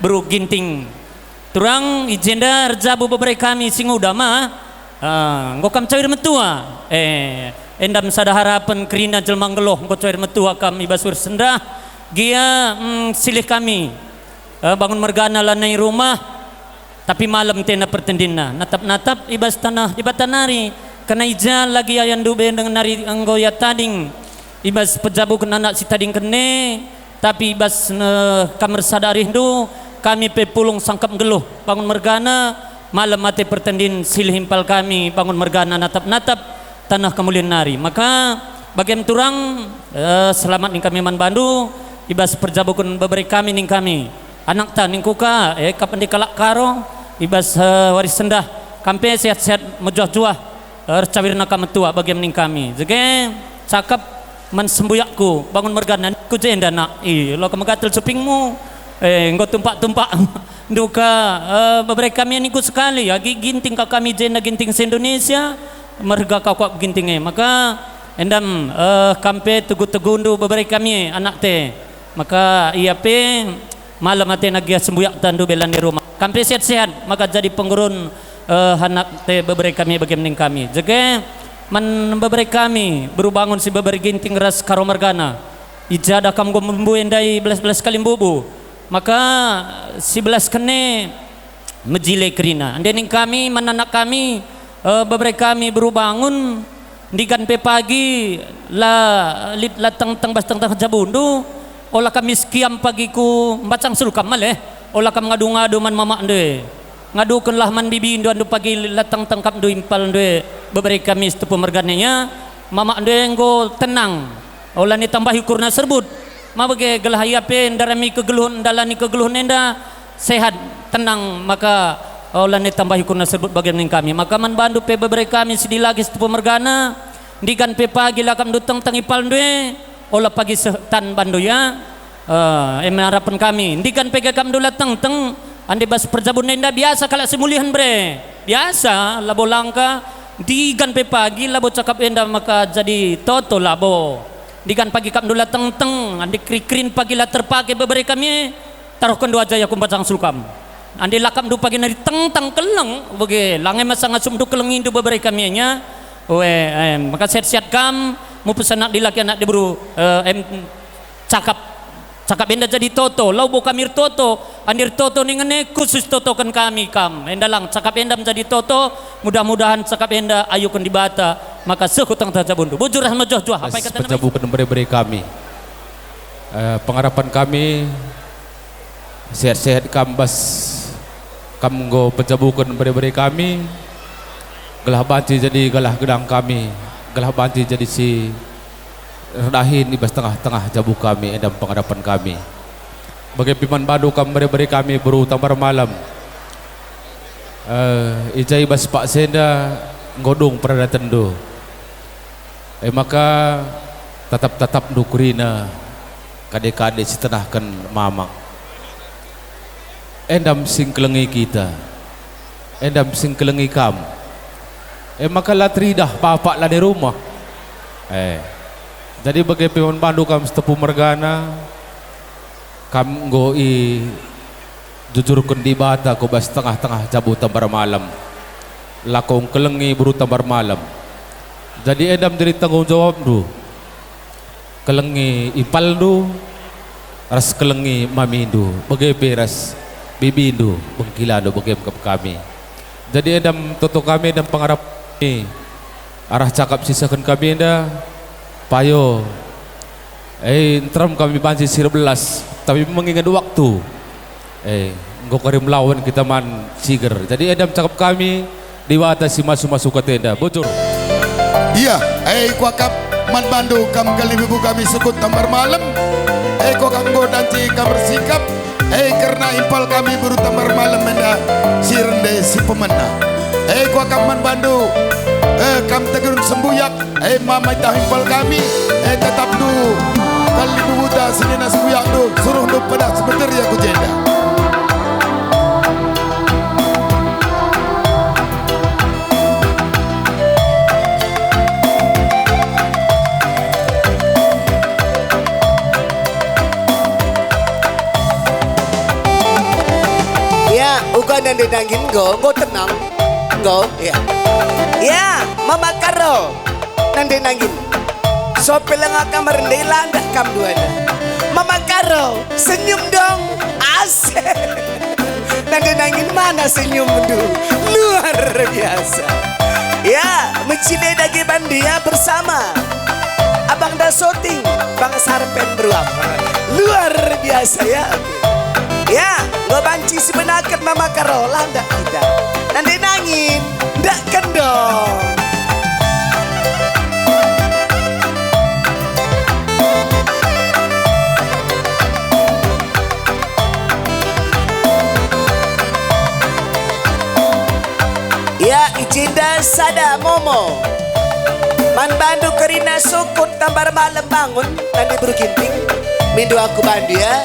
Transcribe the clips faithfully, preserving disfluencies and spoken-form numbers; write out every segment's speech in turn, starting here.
Beru Ginting. Turang, i jenda erjabu bebere kami si nguda ma. Ah, enggo kam cawir metua. Eh, endam sada harapen kerina jelma nggeluh enggo cawir metua kam i bas wari sendah. Gia, mm, silih kami. Eh, bangun mergana lanai rumah, tapi malem tena pertendinna. Natap-natap i bas taneh Dibata nari, kena i ja lagi ayandu be nari enggo ia tading i bas pejabuken anak si tadingken e, tapi i bas, eh, kam ersada arihndu, kami pe pulung sangkap nggeluh, bangun mergana, malem ate pertendin silih impal kami, bangun mergana natap-natap, taneh kemulian nari. Maka bagem turang, eh, selamat ning kami man bandu, i bas perjabuken bebere kami ning kami. Anakta ningku ka, eh, kap ende kalak Karo, i bas, eh, wari sendah, kam pe sehat-sehat, mejuah-juah, eh, ercawirna kam metua bagem ning kami. Jege, cakap man sembuyakku, bangun mergana, ku jenda nak, i, lo kam megatel cupingmu, eh, enggo tumpak-tumpak. Nduka, eh, bebere kami ningku sekali, agi Ginting ka kami jenda Ginting se-Indonesia, merga kau kuak Ginting e. Maka, endam, eh, kam pe tugu-tugundu bebere kami e, anak te. Maka ia pe malem atena gia sembuyakta ndu be lanai rumah. Kam pe sehat-sehat, maka jadi penggurun, eh, anak te bebere kami bagem ning kami. Jege, man bebere kami, beru bangun si bebere Ginting ras Karo mergana. I ja kam enggo mbue ndai belas-belas kali mbubu. Maka sibelasken e mejile kerina. Ende ning kami, man anak kami, eh, bebere kami beru bangun, ndigan pe pagi la lit la tengteng bas tengteng jabundu, ola kam iskiam pagi ku mbacang sulkam maleh, ola kam ngadu-ngadu man mamakndu e. Ngadukenlah man bibindu andu pagi la tengteng kapndu impalndu e, bebere kami setepu mergana ia, mamakndu e enggo tenang. Ola ni tambahi ukurna serbut. Ma bage gelah ia pe ndarami kegeluhen, ndalani kegeluhen enda sehat, tenang, maka ola ni tambahi ukurna serbut bage ning kami. Maka man bandu pe bebere kami si dilaki setepu mergana, ndigan pe pagi la kapndu tengteng ipalndu e, ola pagi seh tan bandu ia. Eh, e me harapen kami. Ndigan pe ge kapndu la tengteng, ande bas perjabun enda biasa kalak si mulihen bre. Biasa, labo langka, ndigan pe pagi labo cakap enda maka jadi toto labo. Ndigan pagi kapndu la tengteng, ande keri-kerin pagi la terpake bebere kami e, taruhkenndu aja ia ku mbacang sulkam. Ande la kapndu pagi nari tengteng keleng, bage, langai masa ngasupndu kelengindu bebere kami e nya. We, em, maka sehat-sehat kam, mupus anak dilaki anak diberu, eh, em, cakap, cakap enda jadi toto, lau bo kami ertoto, andi ertoto ningen e khusus totoken kami kam. Enda lang, cakap enda menjadi toto, mudah-mudahan cakap enda ayuken Dibata, maka seh ku tengah-tengah jabundu. Bujur ras mejuah-juah, apai kata pejabuken bere-bere kami. Eh, pengharapan kami, sehat-sehat kam bas kam enggo pejabuken bere-bere kami, gelah banci jadi galah gedang kami, gelah banci jadi si erdahin i bas tengah-tengah jabu kami, enda me pengharapan kami. Bage pe man bandu kam bere-bere kami beru Tambar Malem. Eh, i ja i bas paksa enda enggo dung peradatenndu. E maka tatap-tatapndu kerina kade-kade si tenahken mamak. Enda me si ngkelengi kita. Enda me si ngkelengi kam. E maka la teridah bapak lanai rumah. Eh. Jadi bage pe man bandu kam setepu mergana, kam enggo ijujurken Dibata ku bas tengah-tengah jabu Tambar Malem. Lako ngkelengi beru Tambar Malem. Jadi enda me jadi tanggung jawabndu. Kelengi impalndu, ras kelengi mamindu, bage pe ras bibindu, bengkilandu bage me kap kami. Jadi enda me toto kami, enda me pengarap kami, arah cakap si isehken kami enda, payo, eh, nterem kami banci si erbelas, tapi mengingat waktu. Eh, enggo kari melawan kita man Siger. Jadi enda me cakap kami, Dibata si masu-masu kata enda. Bujur. Ia, eh, kuakap man bandu kam kalimbubu kami sekut Tambar Malem. Eh, kuakap enggo danci kam ersikap. Eh, kerna impal kami beru Tambar Malem enda si rende si pemena. Eh, kuakap man bandu, eh, kam tegerun sembuyak. Eh, mama itah impal kami, eh, tetapndu kalimbubuta senina sembuyakndu, suruhndu padah sebeter ia ku jenda. Nande nangin, nggo, nggo tenang. Nggo, ya. Ya, Mama Karo. Nande nangin. Sope lenga kam rende, landak kam duana. Mama Karo, senyum dong. Asik. Nande nangin, mana senyumndu? Luar biasa. Ya, mecine dage bandia bersama Abang Dasoting, Bang Sarpen beruap. Luar biasa, ya. Ya, enggo banci sibenaken Mama Karo, landak kita. Nande nangin, ndak kendong. Ya, i jenda sada momo. Man bandu kerina sukut tambar malem bangun, nande beru Ginting. Mindo aku bandu, ya.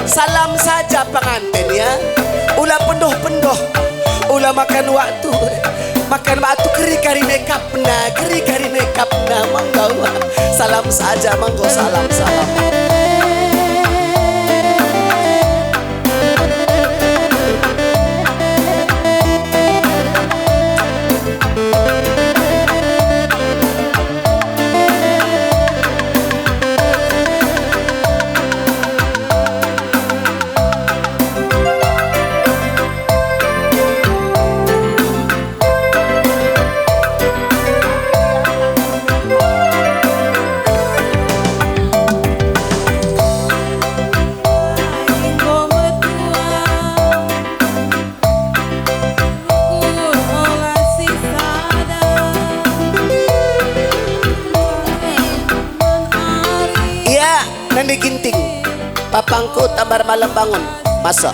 Salam saja penganten, ya. Ula pendoh-pendoh, ula makan waktu. Makan waktu keri kari mekapna, keri kari mekapna, mangga. Salam saja, mangga, salam, salam. Ia nande Ginting, papangku tambar malem bangun, masa.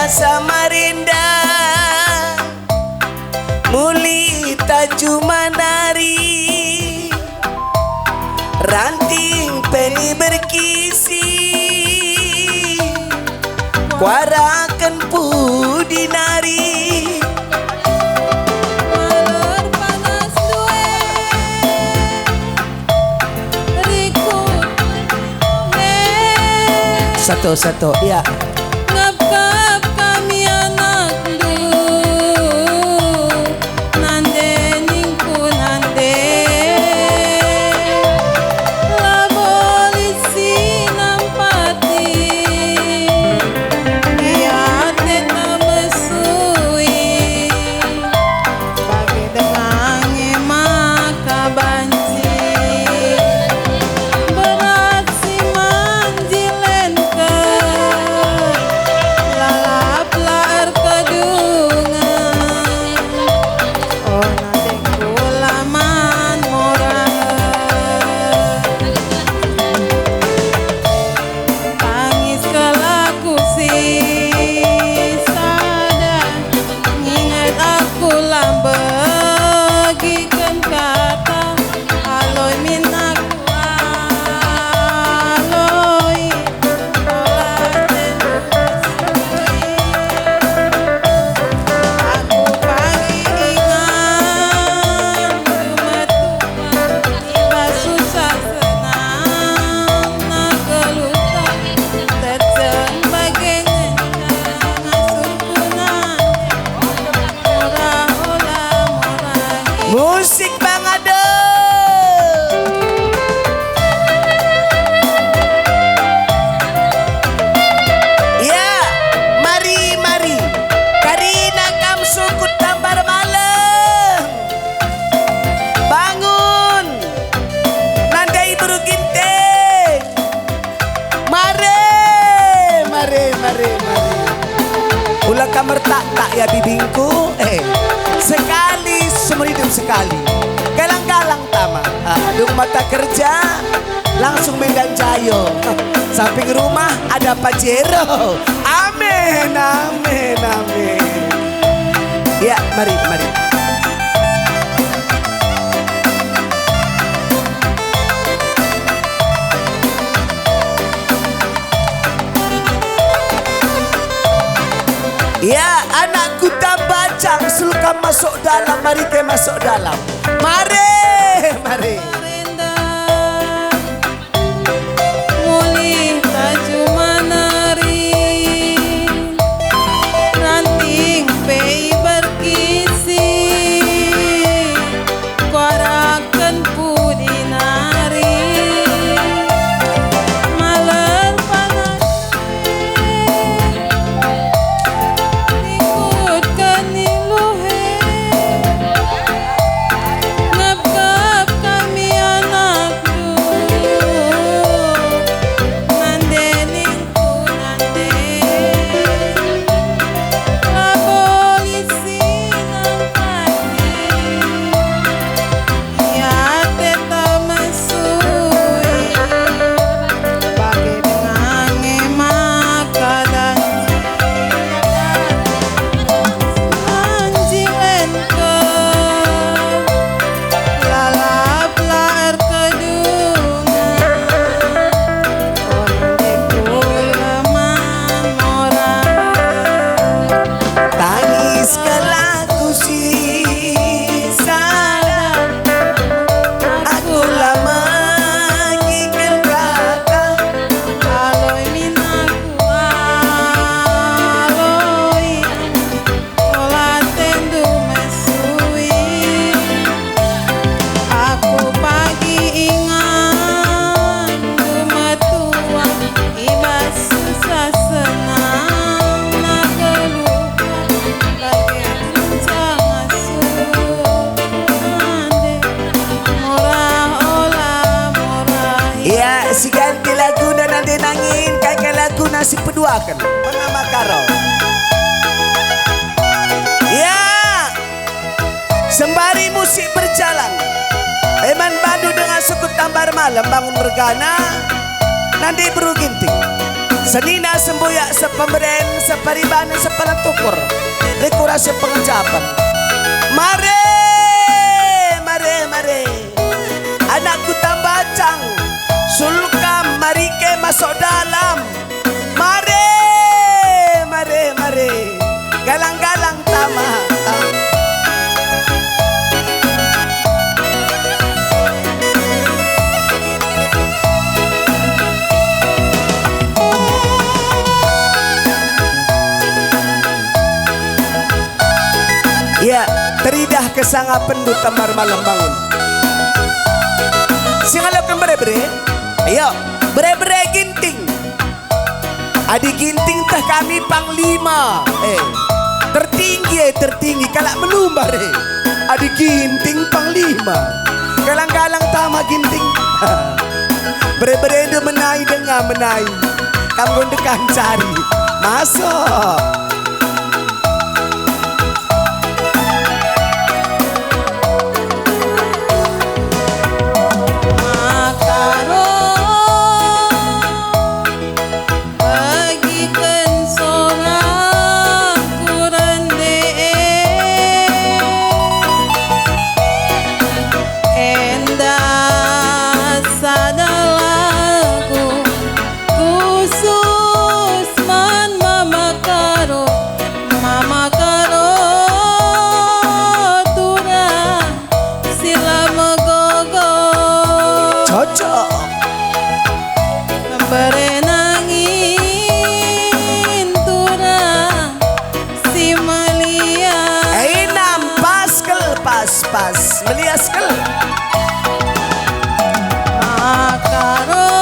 Masa marenda muli tajumanari, ranting peni berkisi, kuaraken pudi nari. Maler panas due, rikut he. Satu, satu, ya. Ngepkep kami anakndu. Nande ningku nande, labo lit si nampati, ia teta mesui, bage denga nge maka banci, berat si manjilenken, lalap la erkedungen. Oh, nadengku la man morahen. Tangis kelaku si sada, nginget aku la mbegiken kata, aloi min aku aloi. Musik pangado. Ya, mari, mari. Karina kam sukut tambar malem. Kamertak-tak ya bibingku, eh, sekali seumur hidup sekali. Galang-galang tama, ah, dung mata kerja, langsung mendan jayo. Samping rumah ada Pajero. Amin, amin, amin. Ya, mari, mari. Ya, anak kuta Bacang, sulkam masuk dalam, mari ke masuk dalam. Mari, mari. Mulih tajuma nari, ranting pe iberkisi, kuaraken pudi nari. Maler panas e, ikutken iluh e. Ngepkep kami anakndu, nande ningku nande, labo lit si nangkani. Ia teta mesui, bage denga nge maka danci. Anjilenken, lalap la erkedungan, orang dikula man morahan. Tangis kelaku si sada, aku la megiken raka. Aloi min aku, aloi, ola tendu mesui. Aku pagi ingandu metua, i bas susah senang, na geluh bage ngenca ngasup nande, murah ola murah. Ia, si ganti laguna nande nangin, kai-kai laguna si peduaken. Mama Karo. Ya. Sembari musik berjalan, e man bandu denga sukut Tambar Malem bangun mergana, nande beru Ginting. Senina sembuyak sepemberen, separiban, sepalan tukur, dekorasi pengejapen. Mare, mare, mare. Anak kuta Bacang, sulkam mari ke masuk dalam. Mare, mare, mare. Galang-galang tama, tama. Ya, teridah kesangapenndu Tambar Malem bangun. Si ngaloken bere-bere? Ayo, bere-bere Ginting. Adi Ginting teh kami panglima. Eh, tertinggi, eh, tertinggi, kalak melumbar, eh. Adi Ginting panglima. Galang-galang tama Ginting. Bere-berendu menai denga menai. Kam enggo ndekah ncari. Masuk. Maka ro, begiken sorangku rende e. Enda sada lagu khusus man Mama Karo, Mama Karo turang si la megogo. Cocok. Bere nangin turang si melias. Inam, pas kal, pas, pas. Melias kal. Maka ro,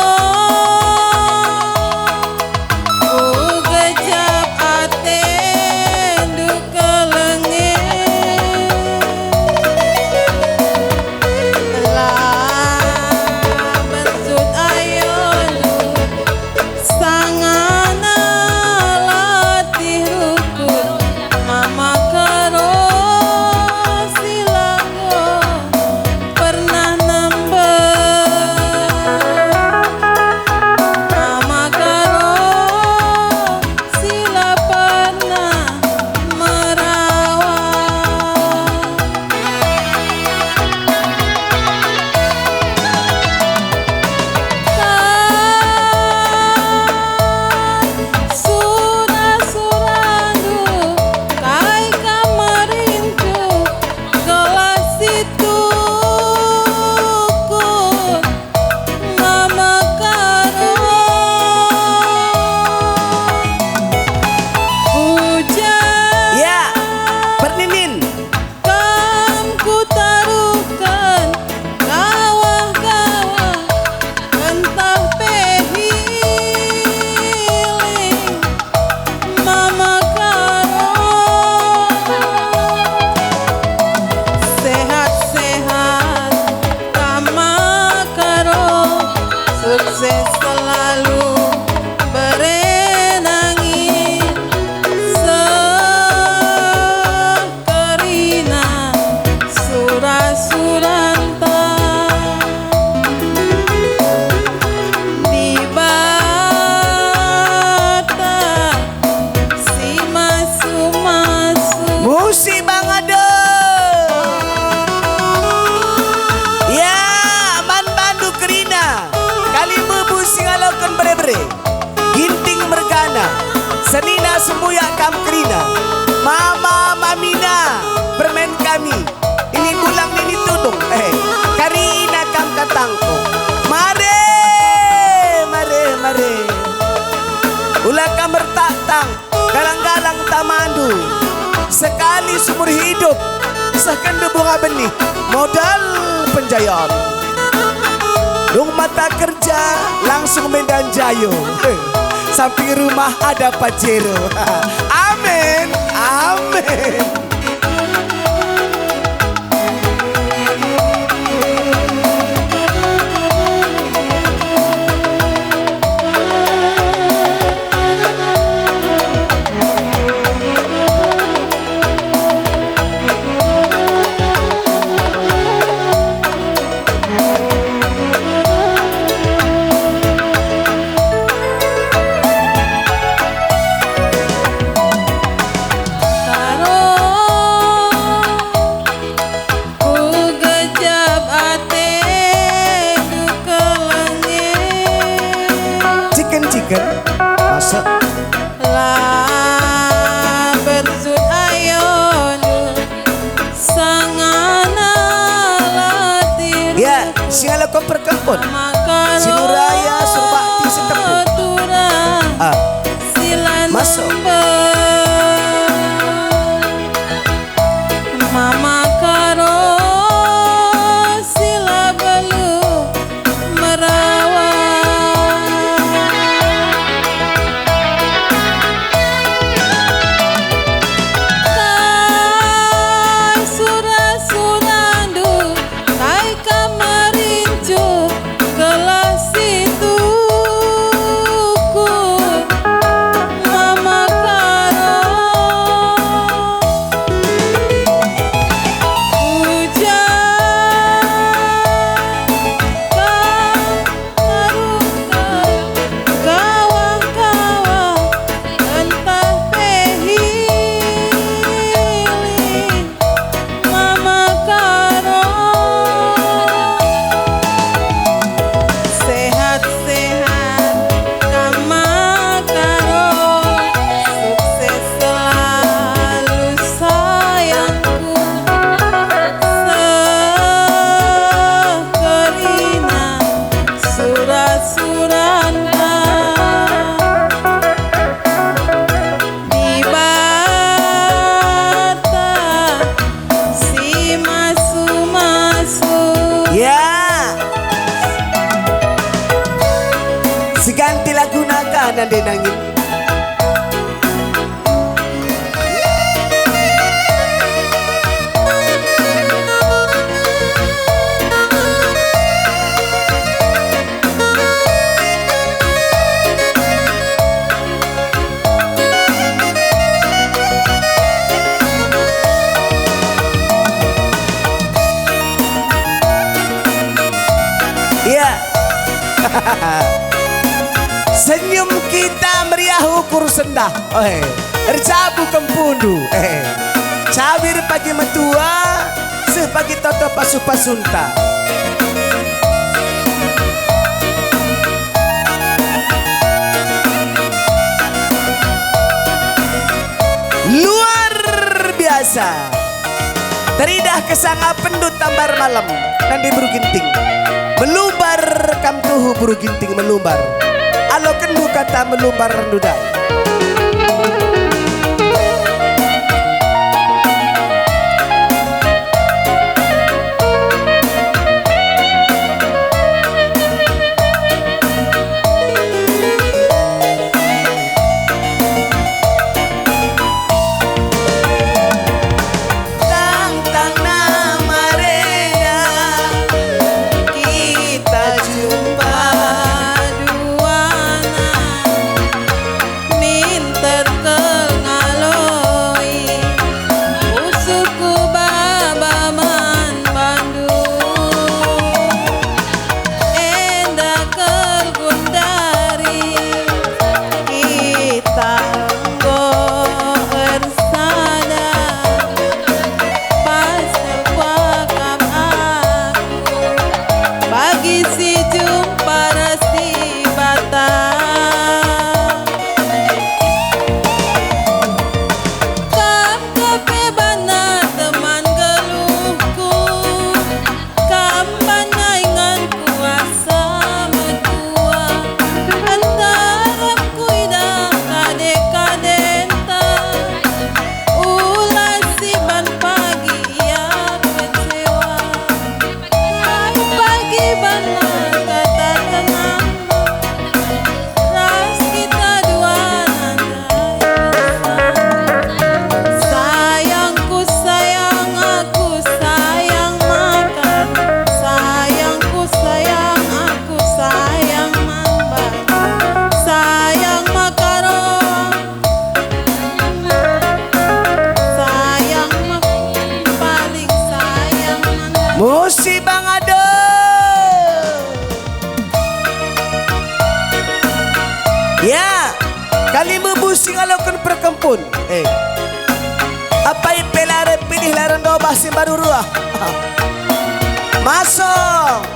kugejap atendu kelenge. La bensut ayondu, sangana latih rukut. Senina sembuyak kam kerina. Mama, mamina, permen kami. Nini gulang, nini tudung, eh, karina kam katangku. Mare, mare, mare. Ula kam ertaktang, galang-galang tamandu. Sekali seumur hidup, sehkenndu bunga benih, modal penjayan. Dung mata kerja, langsung Medan Jaya. Samping rumah ada Pajero. Amin, amin. Karo ku gejap atendu kelengen. Ciken-ciken, masuk. La bersut ayondu sangana latih. Ya, singalo ko perkempun. Maka Sinuraya, Surbakti, Sitepu. Tura Ah. Silan Masuk. Mama Karo sila belu merawa. Kai sura-surandu, kai kam merincu gelah si tukup Mama Karo. Ujar kam Ngarungkap kawah-kawah ntah pe hiling Mama Karo. Sehat-sehat kam Mama Karo, sukses selalu sayangku. Seh kerina sura-suranta. Dibata si masu-masu. Ya. Siganti laguna ka nande nangin. Iya. Senyum kita meriah ukur sendah. Oe, erjabu kempundu. Eh, cawir pagi metua, seh pagi toto pasu-pasunta. Luar biasa. Teridah kesangapenndu tambar malem, nande Beru Ginting. Melumbar kam tuhu Beru Ginting, melumbar. Alokenndu kata melumbar ndu ndai. Tangtangna marena kita jumpa duana, minter kal ngaloi pusuhku baba man bandu. Enda kal gundari kita enggo ersada, pas kuakap aku bagi si jumpa ras Dibata. Cibang ado. Ya, kalimu busi ngaloken perkempun. Eh. Apai pe lare pilih lare ndobah si mbaru ruah. Masong.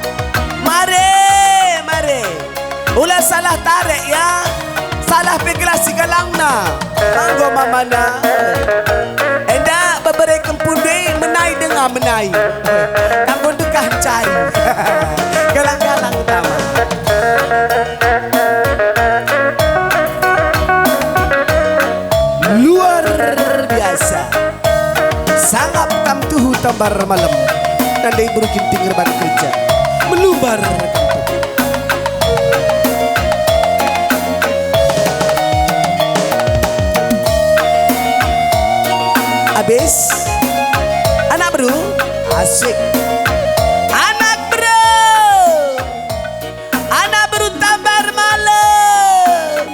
Mare, mare. Ula salah tarek ya. Salah pe gelah si galangna. Kanggo mamana. Enda bebereken pundu e menai denga menai. Kanggo ndekah ncari. Galang-galang utama. Luar biasa. Sangap kam tuhu Tambar Malem. Nandai beru Ginting erban kerja. Melumbar kam tuhu. Abis. Anak beru. Asik. Anak beru. Anak beru Tambar Malem.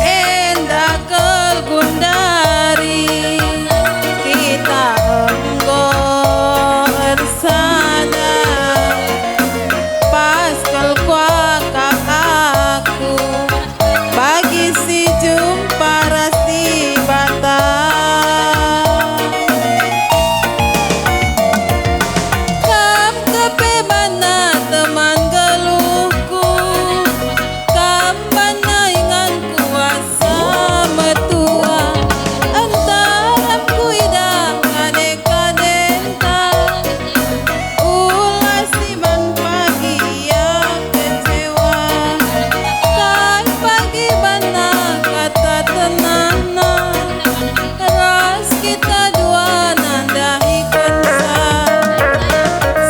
Enda kal gundari kita enggo ersada, pas kal kuakap aku bagi si jumpa ras Dibata. Kam kepe bana teman geluhku, kam bana ingan kuasa metua, entaram kuidah kade-kadenta. Ula si man pagi ia kecewa, kai pagi bana kata tenahna, ras kita dua nandahikenca.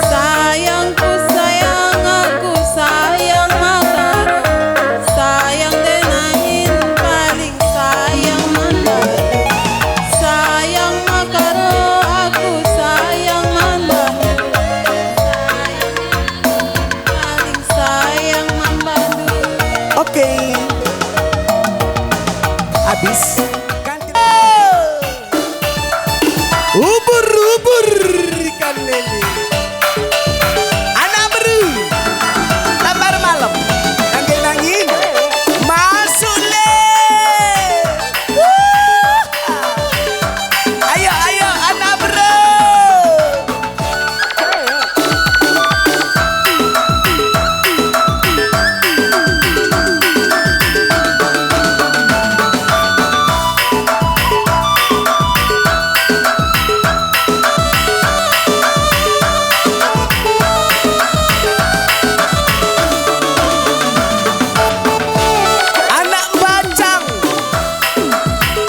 Sayangku sayang, aku sayang maka ro, sayang ndenahin paling sayang man bandu. Sayang maka ro aku sayang man bandu. Paling sayang man bandu. Oke. Abis. Ganti. Ubur-ubur ikan lele. Anak beru. Tambar Malem. Kangge nangin. Masuk le. Wuh. Ayo, ayo, anak beru. Anak bacang,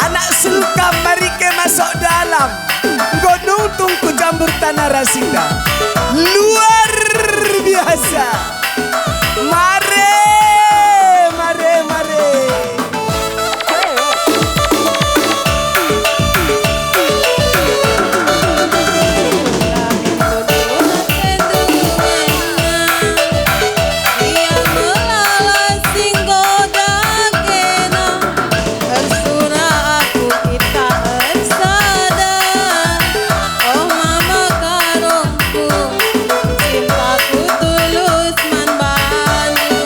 anak sulkam, mari ke masuk dalam. Enggo nuntung ku jambur tanah rasita. Luar biasa. Mare, mare, mare. Ia melala si nggoda kena. Ersura aku kita ersada. Oh mama karungku, cintaku tulus man bandu.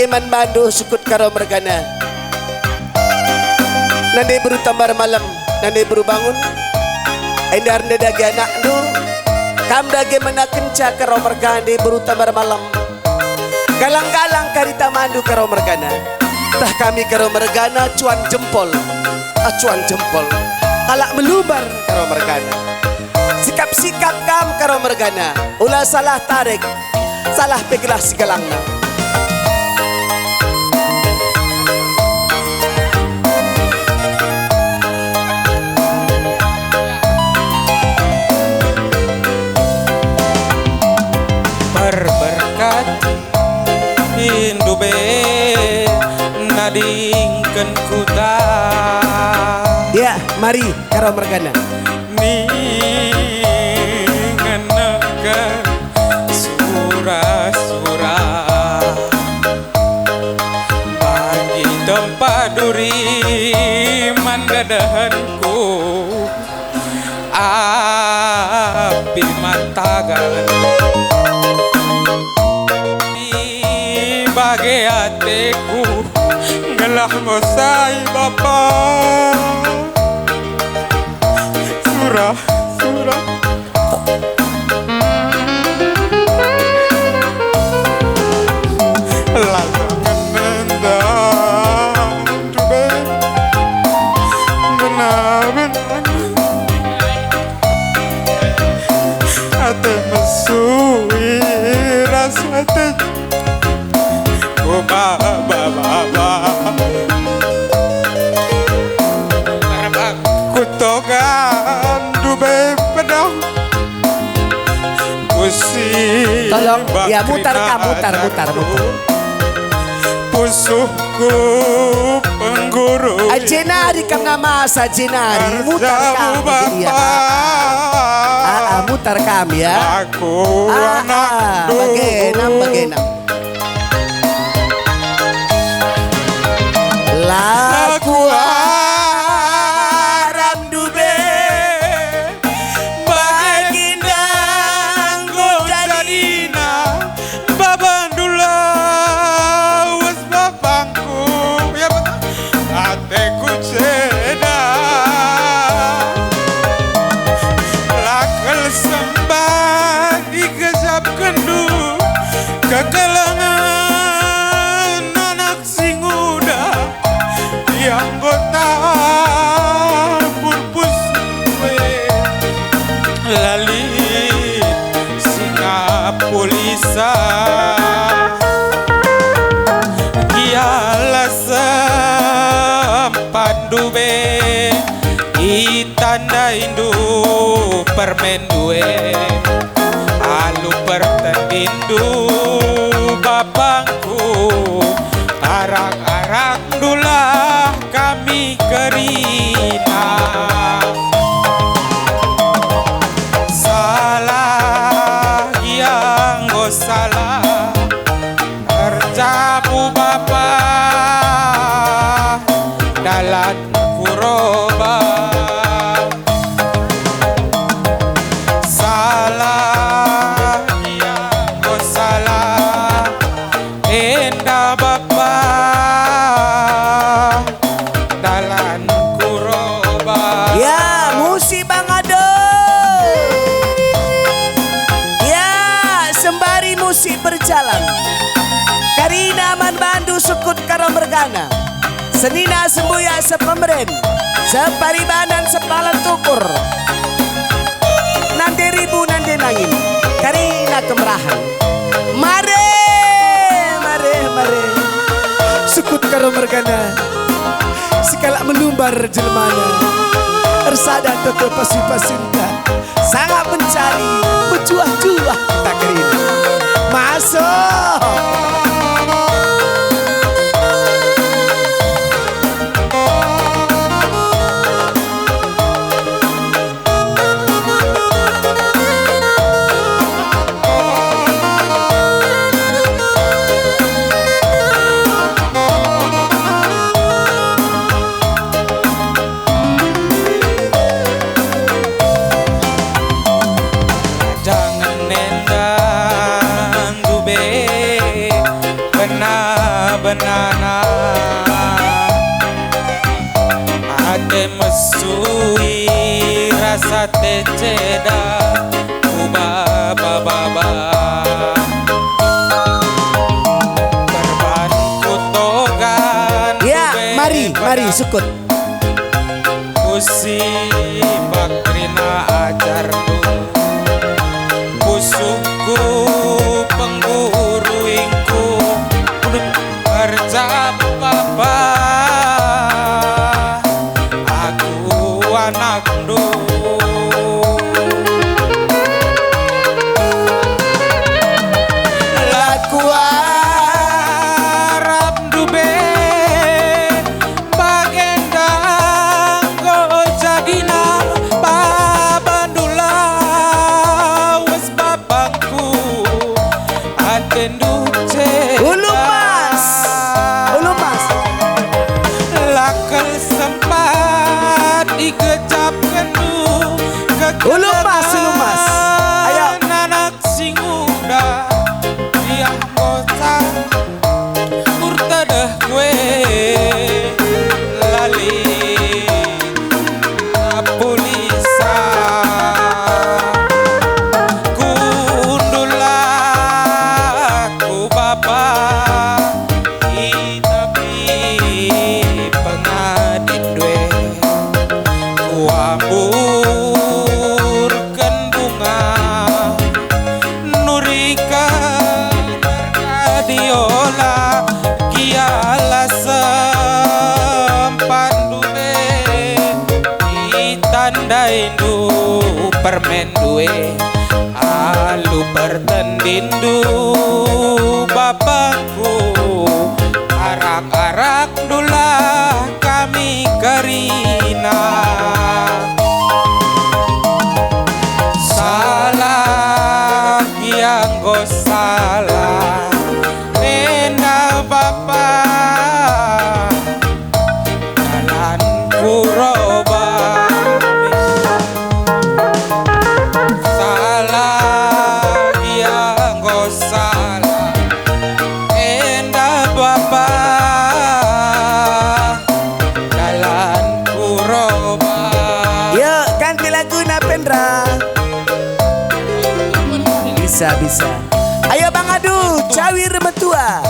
Iman bandu sukut Karo mergana. Nande beru Tambar Malem, nande beru Bangun. Enda rende dage anakndu. Kam dage menakenca Karo mergana nande beru Tambar Malem. Galang-galang kari tamandu Karo mergana. Tah kami Karo mergana cuan jempol. Ah, cuan jempol. Kalak melumbar Karo mergana. Sikap-sikap kam Karo mergana. Ula salah tarik. Salah pe gelah sigalangna. Perberkat indu be nadingken kuta. Ya, mari, Karo mergana. Ningen neken sura-sura bagi tempat duri man dedehenku. Api matagan. Bage ateku gelah ngosai bapa. Surah, surah. Lanangen enda ndube. Benar-benar. Ate mesui ras ate. Oh, baba, baba. Kutoga ndube pedang. Kusi. Tolong, ya, mutar, Kak, mutar, mutar, mutar. Pusuh ku pengguru. Ajenari kam nama sajenari, mutar kam, ya. Ah, ah, mutar kam, ya. Aku ah, ah, anak ah, bagenam, bagenam. Laku aram ndube, baginda enggo jadina. Babandu lawes bapangku, ya betul. Ateku ceda. La kel sembah igejapkenndu, kekelengen anak si nguda. Ianggo tambur pusuh e, la lit si ngapulisa. Gia la sempatndu be itandaindu permenndu e, alu pertendinndu bapangku, arak-arak ndulah kami kerina. Salah, ia enggo salah, erjabu bapa, dalan kuroba. Salah, ia enggo salah, enda bapa, dalan kuroba. Ya, musik bangado. Ya, sembari musik berjalan, karina man bandu sukut Karo mergana. Senina sembuyak sepemeren, separibanan sepalan tukur. Nande ribu nande nangin, karina kemerahen. Mare, mare, mare. Sukut Karo mergana, sekalak melumbar jelmana. Ersada toto pasu-pasunta. Sangap mencari, mejuah-juah kita kerina. Masuk. Jangan nenda ndube. Te mesui rasa teceda ku baba-baba. Perban kutogan. Ya, mari, mari, sukut. Kusimak kerina ajarndu. Pusuhku pengguruingku. Erjabap bapa, aku anakndu. La kuarapndu be, bagenda enggo jadina babandu, lawes bapangku. Atendu ceda. Ulu Mas. Ulu Mas. La kal sempat igejapkenndu. Ulu Mas, Ulu Mas. Ayo. Anak si nguda, ia kota urtadeh kue lali. Pulisa kundul aku bapa, itapi pengadin due kuamburken bunga. Nuriken Radiola, gia la sempatndu be itandaindu permenndu e. Alu pertendinndu bapangku, arak-arak Ndulah kami kerina. Salah, ia enggo salah, enda bapa, dalanku roba. Salah, ia enggo salah, enda bapa, dalanku roba. Yo, ganti laguna, Pendra. Bisa, bisa. Ayo, Bang Adu, Cawir Metua.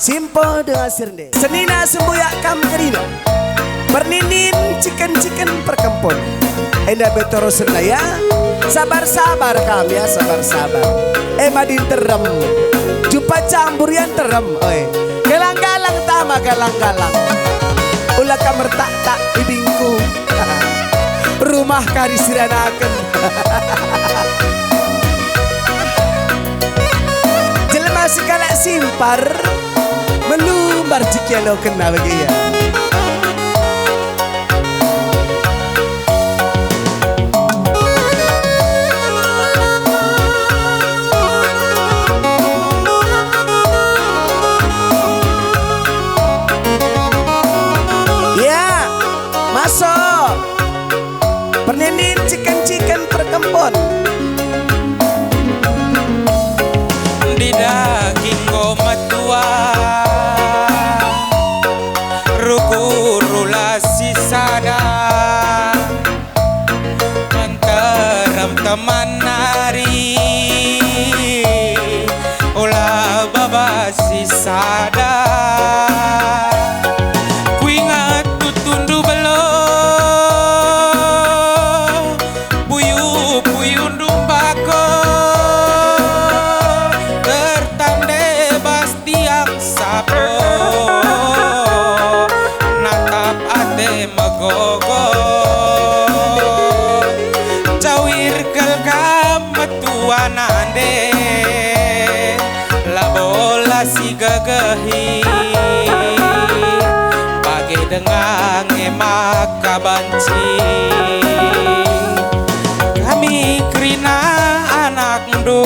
Simpo denga sirnde. Senina sembuyak kam kerina. Perninin ciken-ciken perkempon. Enda betoros senina ya. Sabar-sabar kam ya, sabar-sabar. Eh, madin terem. Jumpa campur yang terem, oi. Galang-galang tama galang-galang. Ula kam mertak-tak ibingku. Rumah kari siranaken. Jelma sekalak simpar, melumbar cikialokenna bagi ia. Ya, masuk. Perninin ciken-ciken perkempon. Di daging enggo metua, ruku-rula si sada, nterem teman nari, ola baba si sada. Kuinget tutundu belo, puyu-puyundu mbako, tertande bas tiang sapo, natap ate megogo. Cawir kal kam metua nande, labo la sigegehi, bage denga nge maka banci. Kami kerina anakndu,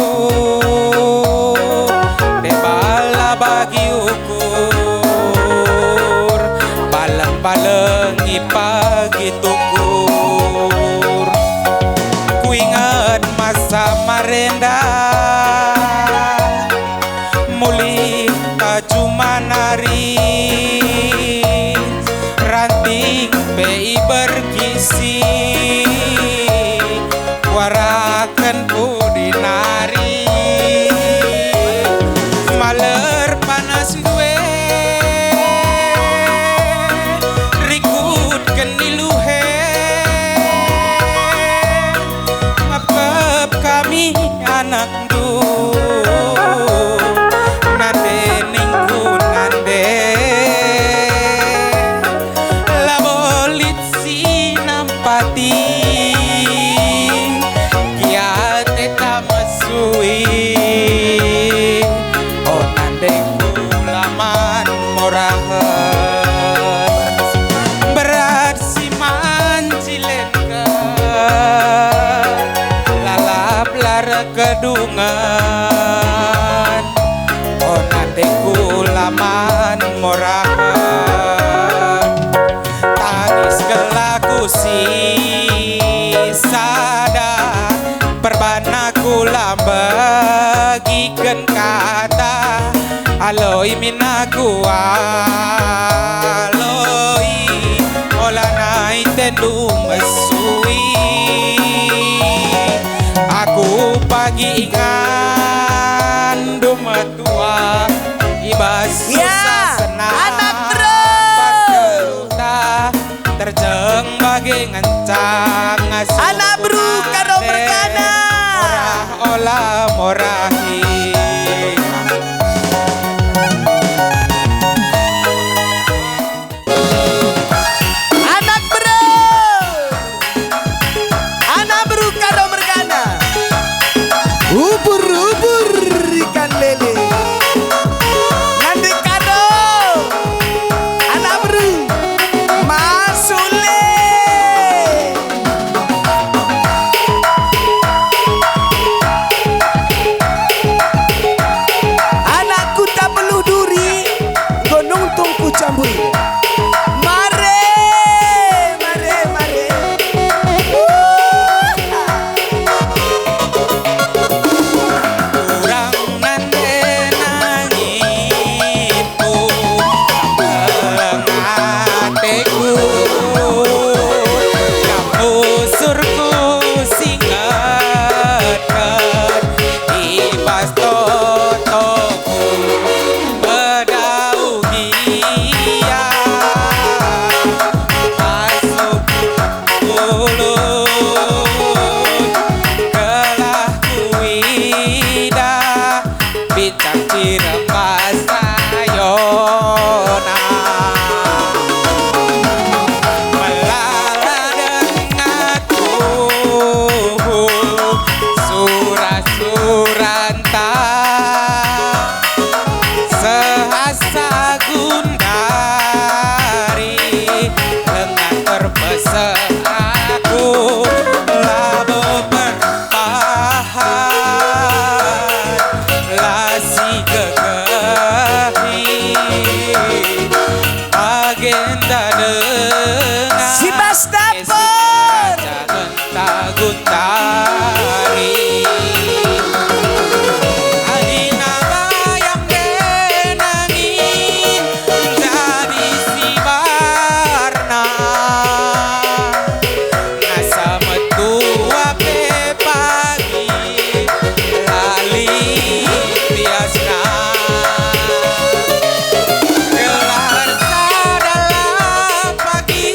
deba la bagi ukur, baleng-balengi pagi tukur. Kuinget masa marenda, mulih ta juma nari, ranting pe iber kisi, waraken pudi nari, maler panas ndue, rikutken iluhe, ngepkep kami anak Ndu, nande ningku nande, labo lit si nampati, kiateta mesui, o nandengku la man morahen, berat si man Cilengken, lalap la erkedungen, o nandengku la man morahen. Tangis gelah ku si sada, perban aku la mbegiken kata. Aloi min aku, aloi, ola nai tendu mesui. Aku pagi inganndu metua, i bas Ya, susah senang, anak bro. Pas geluhta, terjeng bage ngencang ngasuh Anak beru karo mande. Mergana. Morah ola morahi. Anak beru. Anak beru karo mergana. Ubur-ubur ikan lele. Nande karo. Anak beru. Masuk le. Anak Kuta Beluh Duri, enggo nungtung ku Camburi. Mare, mare, mare. Kurang nande nangin Ku, peleng ateku, kam busurku si ngetken i bas totoku, pedauh gia masuk Ulun gelah kuidah bintang si rembas sayona. Melala dengatku sura-suranta. Sehasa gundari lengan terpesek aku labo perpahan la si gegehi bagenda denga. Si bas dapur. Tagun tari. Alina bayang denangin jadi sibarna. Ngasa metua pe pagi lali biasna. Gelar sada la pagi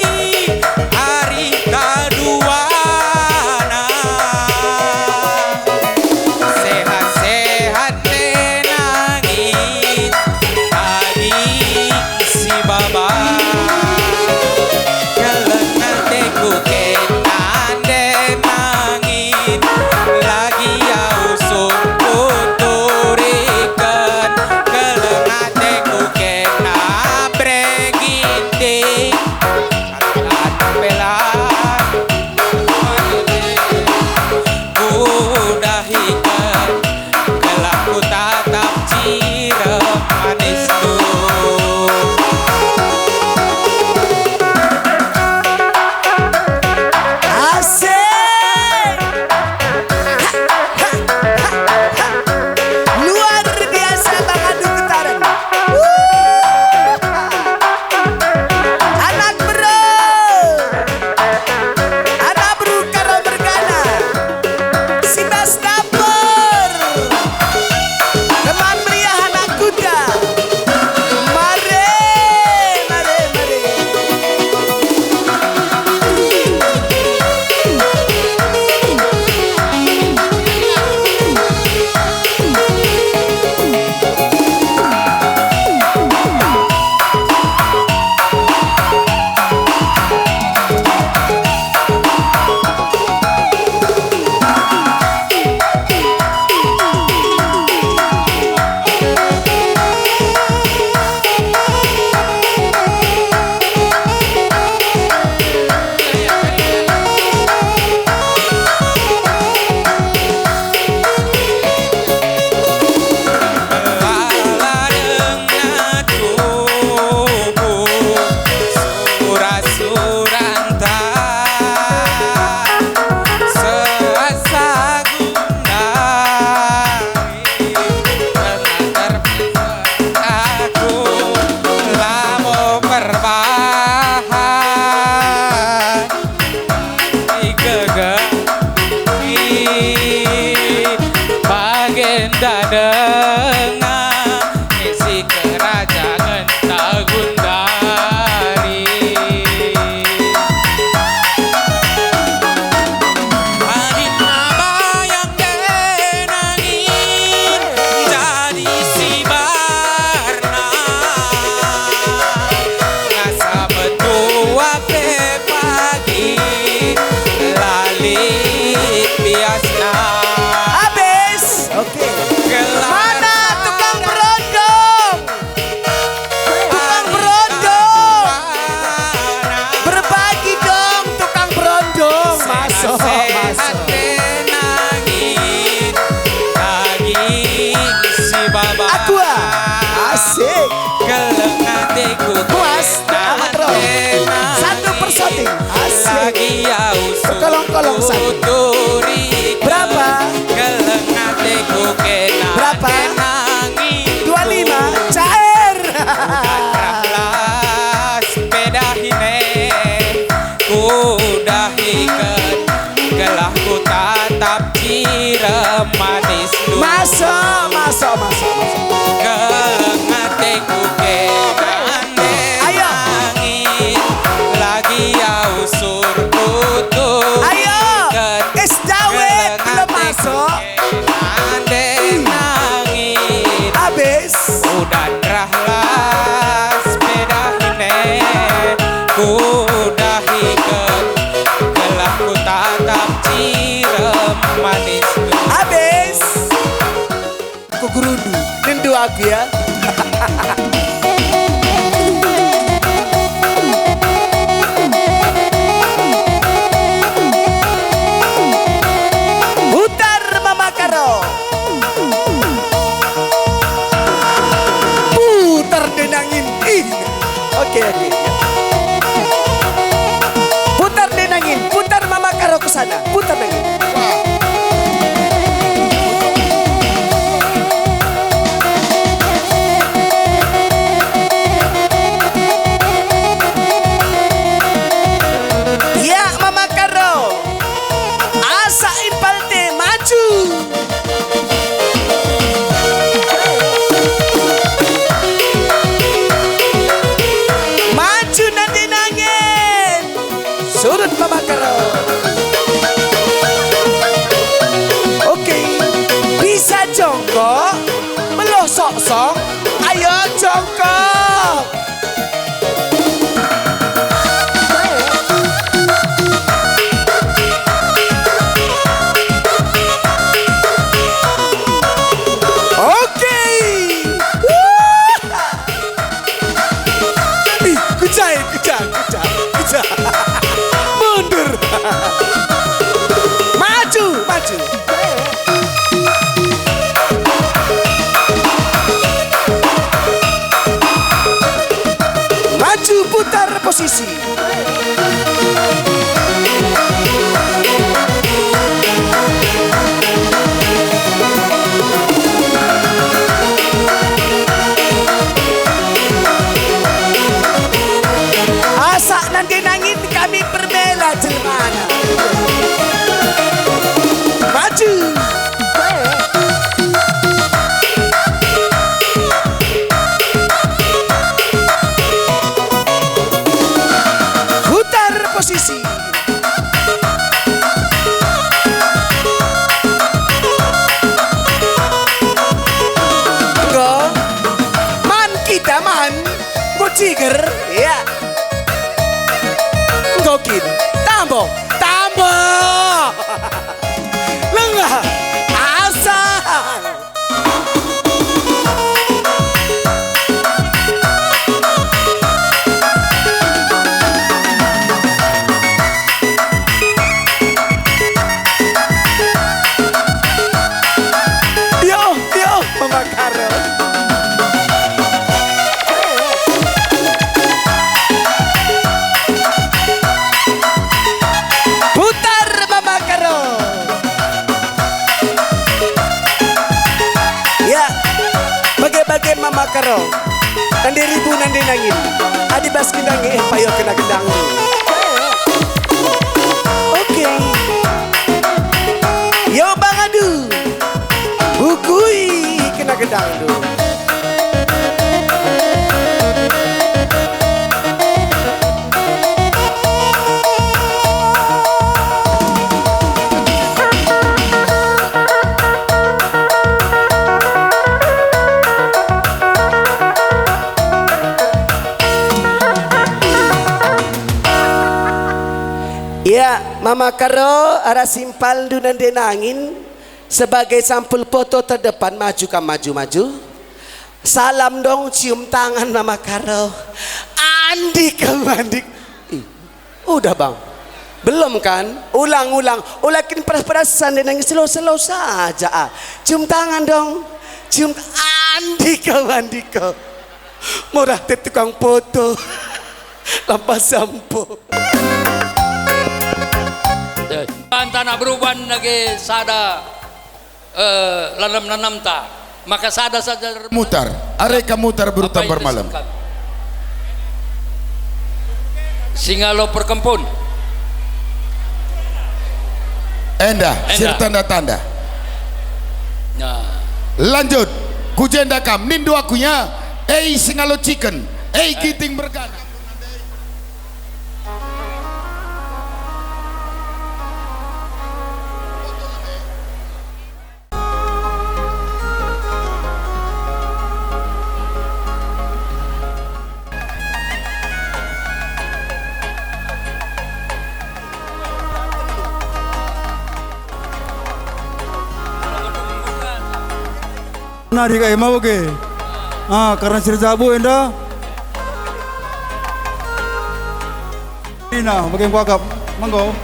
ari Denga ngisi kerajangen Tagundari. Adit mabayang denangin jadi sibarna. Ngasa metua pe pagi la lit biasna. Habis. Oke. Mana tukang berondong? Tukang berondong. Berbagi dong, tukang berondong. Masuk, masuk. Aku, ah. Asik. Puas? Selamat, Bro. Satu per satu. Asik. Kolong-kolong satu. Berapa? Berapa? Dua lima. Cair. Udah rah las sepeda hine, kudahiken gelah kutatap cirem manis. Masuk, masuk, masuk, masuk. Keleng ateku kena ande. Ayo. Nangis lagi au sur tutu. Ayo. Iket. Es dawet. Keleng belum ateku masuk. Kena ande nangis. Habis. Udah rah las sepeda hine, kudahiken gelah kutatap cirem manis. Habis. Aku gerundu, nindu aku ya. Putar Mama Karo. Putar denangin. Ih. Oke, oke. Putar denangin, putar Mama Karo ke sana. Putar lagi. Ya, Mama Karo. Asa impal te maju. Maju nande nangin. Surut Mama Karo. Oke. Bisa jongkok, beloh soksong, ayo jongkok. Oke. Ih, kucai, kucai, kucai, kucai. Mundur. Maju, maju. Maju putar posisi. Asa nande nangin kami permela jelemana. Maju. Putar posisi. Enggo, man kita man. Enggo ciger, ya. Enggo kin. Tambo, tambo. Lengah, asal. Yo, yo, Mama Karo. Putar Mama Karo. Ya, bage-bage Mama Karo. Nande ribu nande nangin. Adi bas gendang, eh, payo kena gendang. Oke. Yo, Bang Adu. Bukui Dangdut. Ya, Mama Karo, arah simpalndu nande nangin. Sebagai sampul foto terdepan, maju kam, maju, maju. Salam dong, cium tangan Mama Karo. Andik kam, andik. Ih, udah, Bang. Belum kan? Ulang, ulang. Ulakin peras-perasan deh, nangis slow-slow saja, ah. Cium tangan dong. Cium, andik kam, andik kam. Murah te tukang foto. Lampa sampo. Antana beruban lagi sada, eh, lalem nanamta. Maka sada saja mutar, areka mutar berutam bermalam. Singalo perkempun. Enda, enda. Sir tanda-tanda. Nah. Lanjut, ku jenda kam, nindu aku ya, ei singalo ciken, ei ginting mergana. Nari kai mau ke? Ah, karena sir jabu enda. Ina, bagi kuakap. Manggo.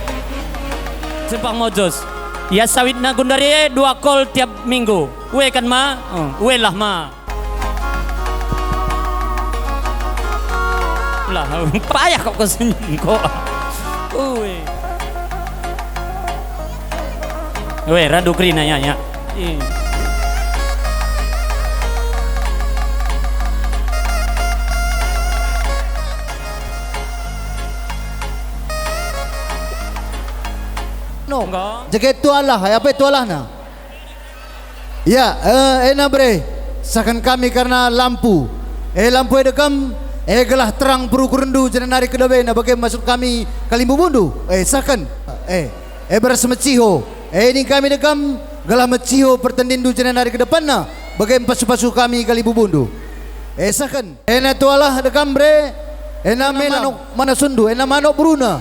Sempang mojos. Ya sawitna gundari e dua kol tiap minggu. Ue kan ma? Oh, ue lah ma. Lah, payah kok kesenyum kok. Ue. Ue, radu kerina ya, ya. Ih. No. Enggak. Jege tualah, apa tualahna? Ya, eh, ena bre, sahken kami karena lampu. Eh, lampu e dekem, eh, gelah terang perukurndu, jenari kedobena bage maksud kami kalimbubundu. Eh, sahken. Eh, eh, beras meciho. Eh, ning kami dekem, gelah meciho pertendinndu, jenari kedepanna bage pasu-pasu kami kalimbubundu. Eh, sahken. Ena tualah dekam bre, ena manuk, mana sundu, ena manuk beruna.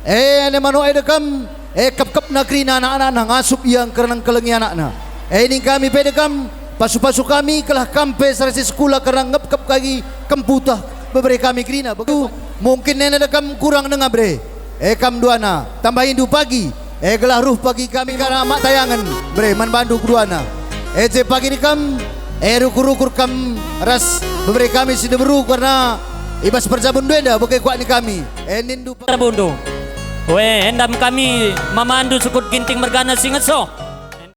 E, ena manuk e dekam, e, kep-kepna kerina anak-anakna, ngasup ia engkelengi anakna. E, ning kami pe dekam, pasu-pasu kami, kelah kam pe serasi sekula kerna ngep-kep kagi kemputah bebere kami kerina. Begitu, mungkin ena dekam kurang denga bre. E, kam duana, tambahindu pagi. E, gelah ruh pagi kami karna mak tayangen, bre, man bandu keduana. E, je pagi ni kam, e, rukur-rukur kam ras bebere kami si diberu kerna i bas perjabun enda bage kuak ni kami. E, nindu pe- Terbundu. We, endam kami mamandu sukut ginting mergana si ngesoh.